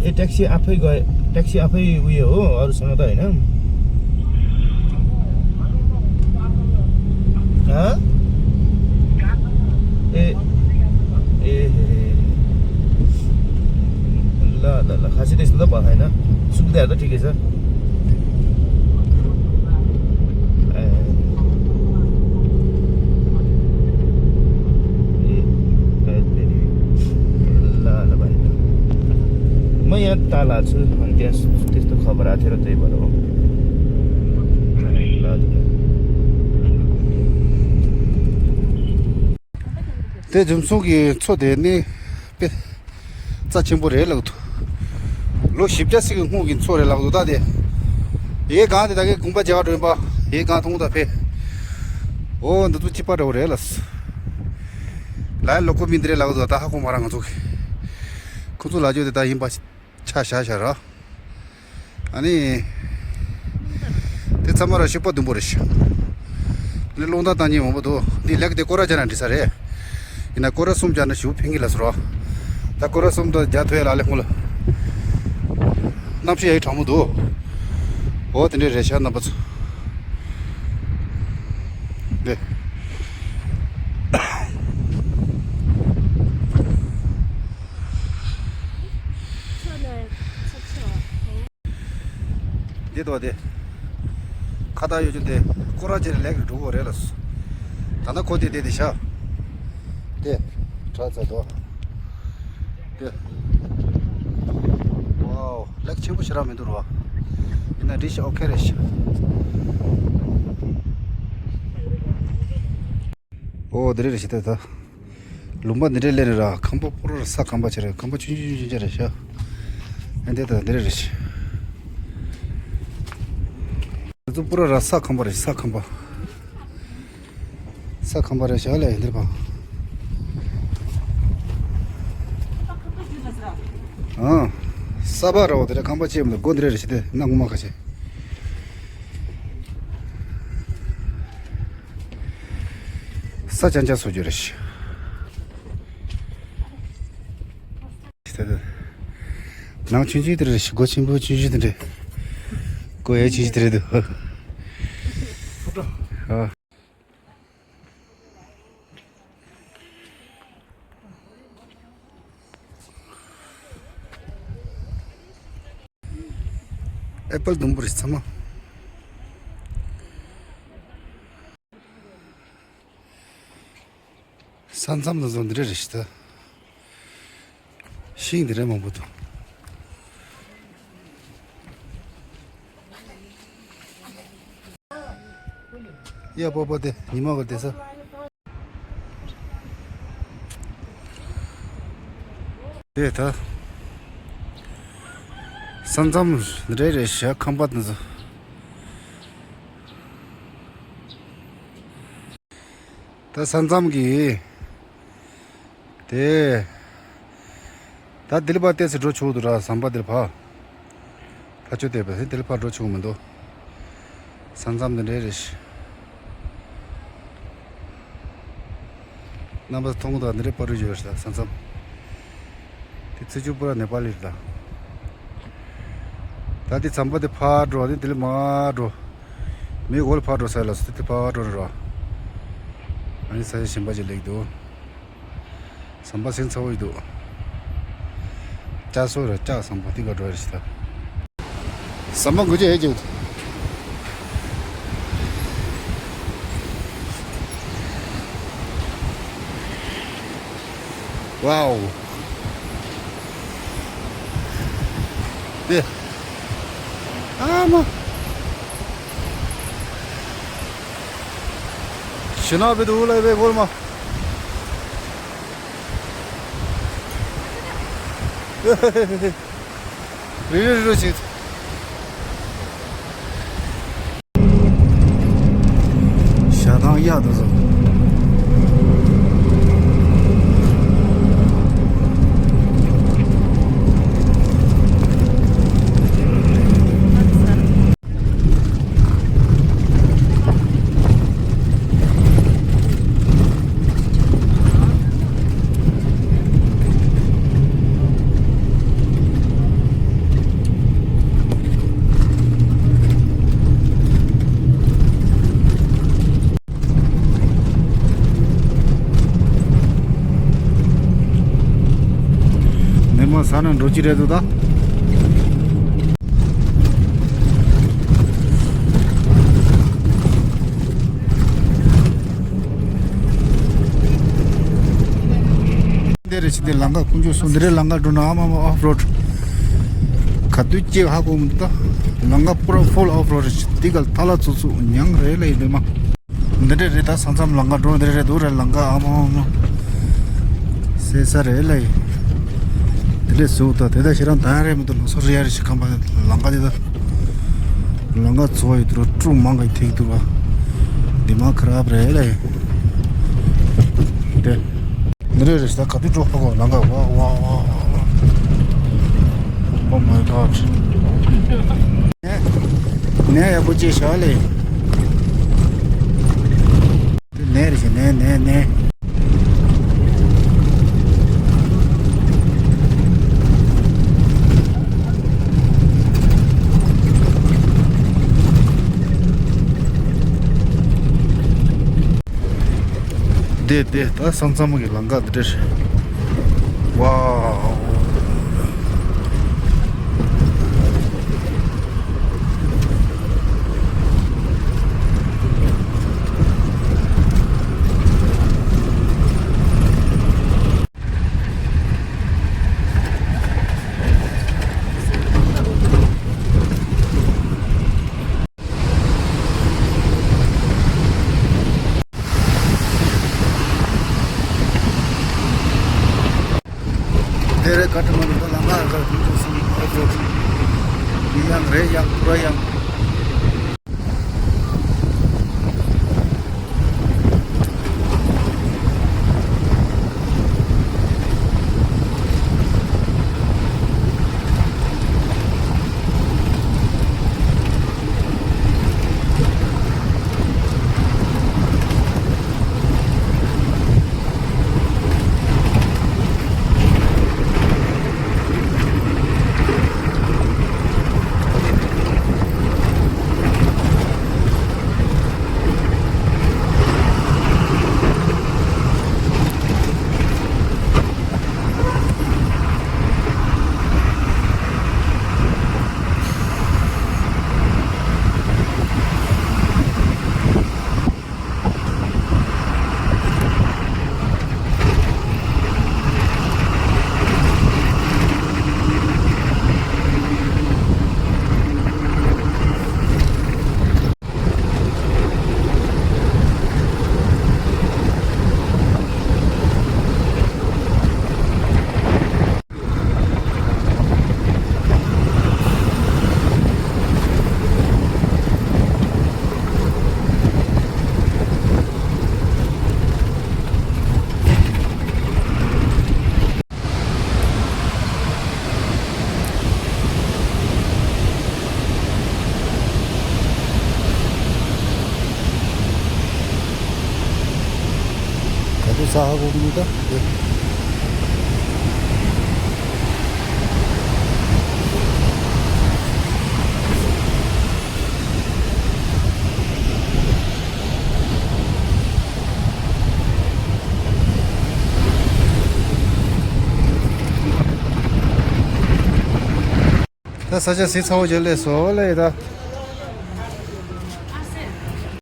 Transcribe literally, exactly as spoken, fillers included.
ए, ट्याक्सी आफै गयो, ट्याक्सी आफै उयो हो, अरूसँग त होइन। हँ? ए, ए, ए। ल, ल, ल, खासै त्यस्तो त भएको छैन। सुविधाहरू त ठिकै छ। ए, ए, ए, ए। ल, ल, भाइ, ल। म यहाँ टाढा छु, अनि त्यहाँ त्यस्तो खबर आएको थियो र त्यही भएर हो। ल, ल। དེ་རྒྱུ་མཚན་གྱི་མཚོ་དེ་ནི་དཔེ་རྩ་ཆེན་པོ་རེད་ལབ་འདུག་ལོ་བཞི་བརྒྱ་ཙམ་གྱི་སྔོན་གྱི་མཚོ་རེད་ལབ་འདུག་ད་དེ་ཡའི་སྒང་དེ་ད་གའི་དགོན་པ་རྒྱ་གར་འགྲོ་ཡིན་པ། ཡའི་སྒང་མཐོང་ད་ཕེ། ཨོ་འདི་ཚོ་གཅིག་པ་འདྲ་བོ་རེད་ལ། ལའི་ལོ་ཀོ་མིན་འདི་རེད་ལབ་འདུག་ད་ཧ་གོ་མ་ར་ང་ཚོ་གི། ཁོ་ཚོ་ལ་རྒྱུ་དེ་ད་ཡིན་པ་ཆ་བཞག་བཞག་ར། ཨ་ནི། དེ་ཚང་མ་ར་ཤུག་པ་བདུན་པོ་རེད་ཤག་ལས་སློང་སྟངས་བཏང་མཁན་མང་པོ་འདུག་འདི་ལེགས་དེ་སྐོར་ར་རྒྱག་ན་འགྲིག་ས་རེད། ཡིན་ན་སྐོར་ར་གསུམ་རྒྱག་ན་ཞུ་ཕན་གི་ལ་སོ་ར། ད་སྐོར་ར་གསུམ་དུ་རྒྱག་ཐུབ་ཡ་ལ་ལས་སྔོན་ལ། གནམ་གཤིས་ཡག་གྲང་མོ་འདུག་འོ་དེ་འདྲས་རེད་ཤག་རྣམ་པ་ཚོ། དེ། འདི་དོ་དེ། ཁ་བཏགས་ཡོད་རྒྱུ་དེ་སྐོར་ར་ཅིག་ལེགས་འགྲོ་གི་རེད་ལ། ད་ནི་ཁོ་དེ་དེ་དེ་ཤག་དེ། དྲག་ཚ་དོ། དེ། ཝའོ་ལེགས་ཆེན་པོ་ཞེ་དྲག་མི་འདུག་རོ། ཡིན་ན་འགྲིག་ཤག་ཨོ་ཁེ་རེད་ཤག་ཨོ་དེ་རེད་ཤག་དེ་ད། ལུང་པ་འདི་འདྲས་སླེབས་ནས་ར་ཁང་པ་པོ་ར་ས་ཁང་པ་ཆེ་རེད། ཁང་པ་ཆུང་ཆུང་ཆུང་ཆུང་རེད་ཤག་ཨ་འདི་ད་འདི་རེད་རེད་ཤག་འདི་ཚོ་པོ་ར་ར་ས་ཁང་པ་རེད། ས་ཁང་པ། ས་ཁང་པ་རེད་ཤག་ལས་འདིར་པ། ཨང་། ས་པ་ར་བ་དེ་ར་ཁང་པ་ཆེ་མོ་སྒོ་འདི་རེད་རེད་ཤག་དེ་ན་ངོ་མ་ཁ་ཆེ། ས་ཅང་ཅང་བཟོ་རྒྱུ་རེད་ཤག་ནང་ཆུང་ཆུང་དེ་རེད་ཤག་སྒོ་ཆེན་པོ་ཆུང་ཆུང་དེ་འདྲ། སྒོ་ཡ་ཆུང་ཆུང་དེ་རེད་འདུག་ཨ། ཨེ་པལ་ལྡུམ་བུ་རེད་ཚང་མ། ས་མཚམས་ལ་བཟོ་འདི་རེད་རེད་ཤག་ད། ཤིང་འདི་རེད་མང་པོ་འདུག་ཡ་པོ་པོ་དེ་ཉི་མ་ག་དེ་ས། དེ་ད། ས་མཚམས་རེད་རེད་ཤག་ཁང་པ་དེ་ཚོ། ད་ས་མཚམས་ཀྱི། དེ། ད་དེ་ལ་ཕར་ཏོག་ཙམ་འགྲོ་ཆོག་འདུག་ར་ཟམ་པ་དེ་ལ་ཕར། ཕར་ཆོས་དེ་བས་དེ་ལ་ཕར་འགྲོ་ཆོག་མི་འདུག་ས་མཚམས་དེ་འདྲས་རེད་ཤག་རྣམ་པ་མཐོང་གི་འདུག་འདི་འདྲས་པར་རིས་ཡོད་རེད་ཤག་ས་མཚམས། དེ་ཚེ་ཆུ་པུ་ར་ནེ་པ་ལི་རེད་ད། ད་དེ་ཟམ་པ་དེ་ཕར་འགྲོ་དེ་དེ་ལ་མར་འགྲོ། མི་འོལ་ཕར་འགྲོ་ས་ལ་སུ་དེ་ཕར་འགྲོ་ར། ཨ་ནི་ས་ཆ་གཞན་པ་ཅིག་སླེབས་འདུག་ཟམ་པ་སེང་ཚ་བོ་ཡི་འདུག་ལྕགས་སོ་ར་ལྕགས་ཟམ་པ་དེ་ག་འགྲོ་རེད་ཤག་ད། ཟམ་པ་འགུལ་ཅིག་ཡོད་ཀྱི། ཝའོ། དེ། ཨ་མ། ཤི་ན་བི་དུ་ལ་བེ་གོལ་མ། རེ་རེ་རེ་རེ་བྱེད། ཞྭ་ཐང་གཡག་དེ་ཚོ། ན་འགྲོ་གི་རེད་འདུག་ད། འདི་རེད་ཅི། འདི་ལམ་ཁ་ཀུན་སྤྱོད་སོང་། འདི་རེད་ལམ་ཁ་འགྲོ་ན། ཨ་མ་མ། ཨོཕ་རོཌ། ག་དུས་སྐྱེ་ཧ་གོ་མི་འདུག་ད། ལམ་ཁ་པུ་ར་ཧྥུལ་ཨོཕ་རོཌ་རེད་ཅི། འདི་ག་ལ་ཐ་ལ་ཚུགས་ཚུགས་མྱང་རེད་ལ་ཡིན་འདི་མ། འདི་འདྲས་རེད་ད། ས་མཚམས་ལམ་ཁ་འགྲོ་འདི་རེད་འདུག་རེད། ལམ་ཁ་ཨ་མ་ཨ་མ། སེ་ས་རེད་ལ་ཡིན། འདི་འདྲས་བཟོས་ད། དེ་ད་ཞེ་རང་ད་རེད་མི་འདུག་ལོ་སོ་རེ་ཡ་རེ་ཞིག་ཁམས་པ་ལམ་ཁ་འདི་ད། ལམ་ཁ་ཚོ་ཡི་འདུག་རོ། ཀྲུང་མང་གི་ཐིག་འདུག་ར། འདི་མ་ཁ་རབ་རེད་ལ་ཡིན། དེ། འདི་རེད་རེད་ད། ག་དུས་འགྲོ་ཕ་གོ་ལམ་ཁ། ཝ་ཝ་ཝ་ཝ། Oh my God. ནས་ཡག་པོ་ཅེས་བྱ་ལེ། ནས་རེད་ཤག་ནས་ནས་ནས། དེ་དེ་ད་ས་མཚམས་ཀྱི་ལམ་ཁ་འདི་འདྲ་རེད། ཝའོ། དེ་རེད། ཀ་ཐ་མན་ཌུ་ལམ་ཁ་ཁ་ཐུག་ཐུག་སོང་། ཡང་རེད། ཡང་པུ་ར་ཡང་། ག་དུས་ས་ཧ་གོ་གི་མི་འདུག་ད། ད་ས་ཆ་གཟིགས་ཚར་བ་རྗེས་ལས་སོ་ལས་ད།